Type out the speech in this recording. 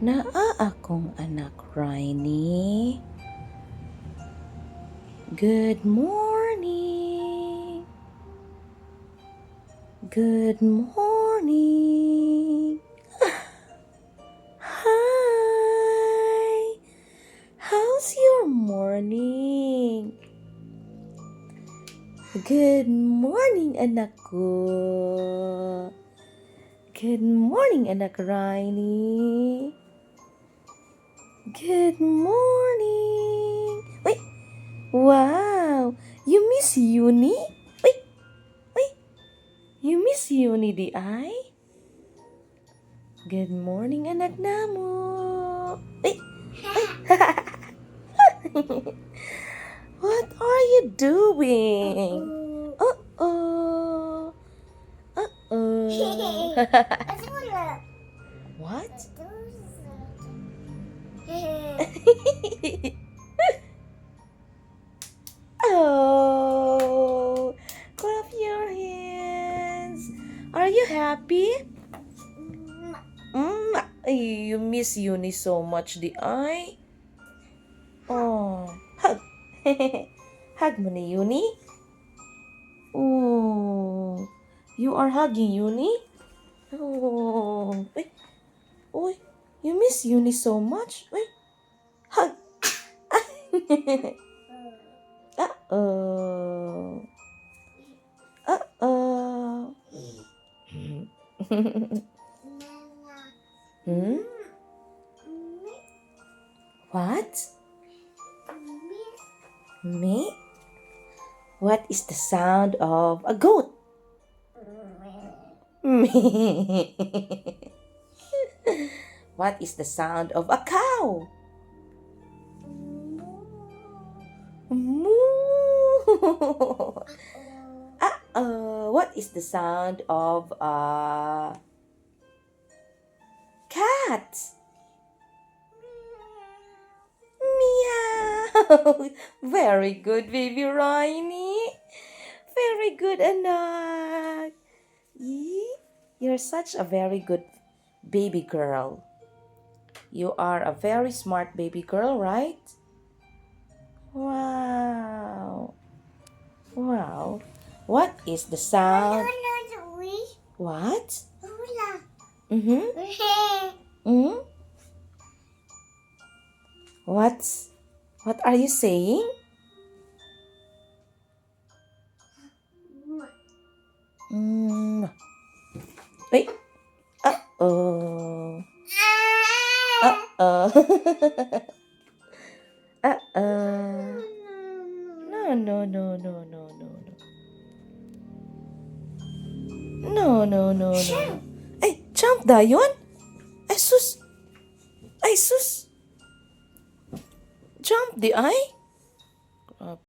Naa akong anak Riney. Good morning. Good morning. Hi. How's your morning? Good morning, anak ko. Good morning, anak Riney. Good morning. Uy, wow. You miss Uni? Uy, uy. You miss Uni diay? Good morning, anak namo. Uy, uy. What are you doing? Uh-oh. Uh-oh. Wala. What? Oh, clap your hands. Are you happy? You miss Uni so much, diay? Oh, hug. Hug mo ni Uni? Oh, you are hugging Uni? Oh, uy, uy, you miss Uni so much? Uy, hug. Uh-oh. Uh-oh. What? Me? What is the sound of a goat? Me. What is the sound of a cow? Moo. Uh-oh. What is the sound of a cat? Meow. Very good, baby Riney. Very good, anak. Yee, you're such a very good baby girl. You are a very smart baby girl, right? Wow. Wow. What is the sound? What? Mm-hmm. What are you saying? Wait. Uh-oh. Uh-oh. Uh-oh. No. No. Ay, jump dayon? Ay, sus. Ay, sus. Jump diay?